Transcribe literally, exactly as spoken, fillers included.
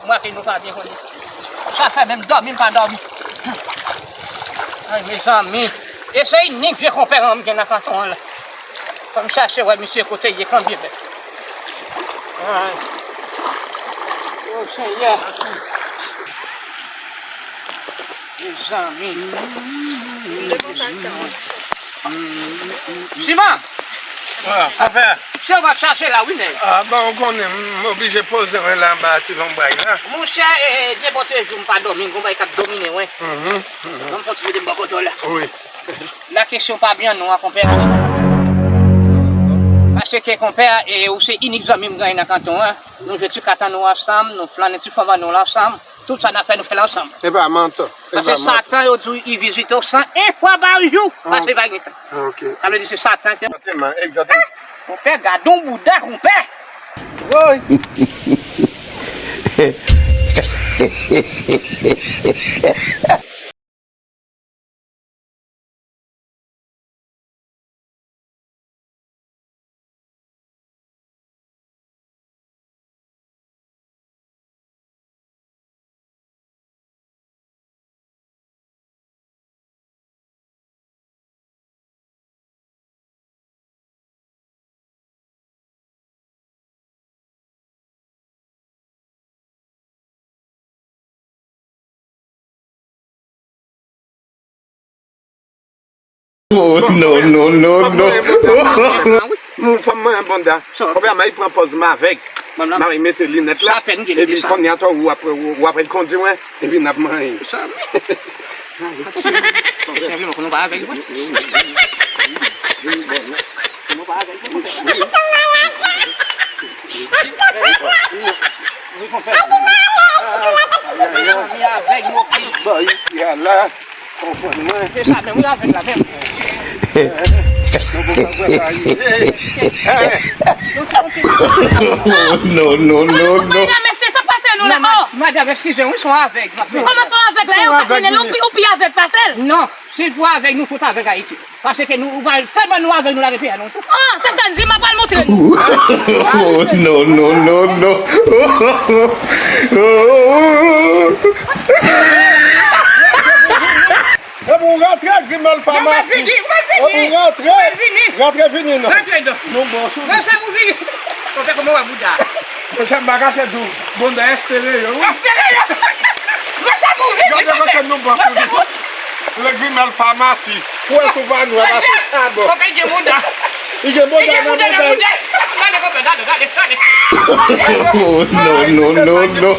Mwen ke nou pa byen konnen. Sa fè menm dòmi m pa dòmi. Ay, mezanmi. E se inik vye konpè an m gen nan kanton an la. Fò m chache wè misye kote l ye kanbyen menm. Ay. O Senyè. Mezanmi. Siman! Ah, konpè. Se w ap chache la, wi, nèg. Ah, bon, ou konnen, m oblije poze mwen la anba ti lonbray la. Monchè, e, nenpòt jou m pa dòmi, gon bagay k ap domine mwen. Mhm, mhm. Bon, m kontinye de m bò kote w la. Wi. La kesyon pa byen non, a konpè. Paske konpè, e, ou se inik zanmi m genyen nan kanton an. Nou jwe ti kat an nou ansanm, nou flannen ti fanm an nou ansanm. Tout sa n ap fè, nou fè l ansanm. E pa manti, e pa manti. Paske Satan, yo di w, li vizite w san en fwa pa jou, paske li pa gen tan. Ok. Sa vle di se Satan ki... Egzakteman, egzakteman. Konpè, gade yon bouda, konpè! Woy! Oh, no, no, no, no. Mwen fanm mwen bonda. Konpè, m al pran pòz m avèg. M al mete linèt la. Epi kounye a tou, w ap, w ap kondi mwen. Epi n ap manyen. Senpleman, konnen w pa avèg, wi. Konnen w pa avèg, wi. Bon, isi a la, konprann mwen. Se sa menm, wi, avèg la menm. No, no, no, no. Madanm, eskize, wi, se yon avèg. Kòman se yon avèg la? Ou pi avèg pase l. Non, si l pou avèg, nou tout avèg Ayiti. Paske nou, ou pral tèlman nou avèg, nou lage peyi a nou tou. Ah, se sa n di, m ap al montre nou. No, no, no, no. Epi w rantre, Grimèl Famasi. Epi w rantre. Rantre vini non. Nou bon sou li. Monchè, m pa kache di w, bonda estereye wi. Estereye. Monchè, pou vini. Gade kote nou bon sou li. Le Grimèl Famasi. Ou wè sou pa nou, e pa sou chabon. Konpè, gen bonda. Li gen bonda nan bonda. Gade, konpè, gade, gade, gade. Oh, no, no, no, no.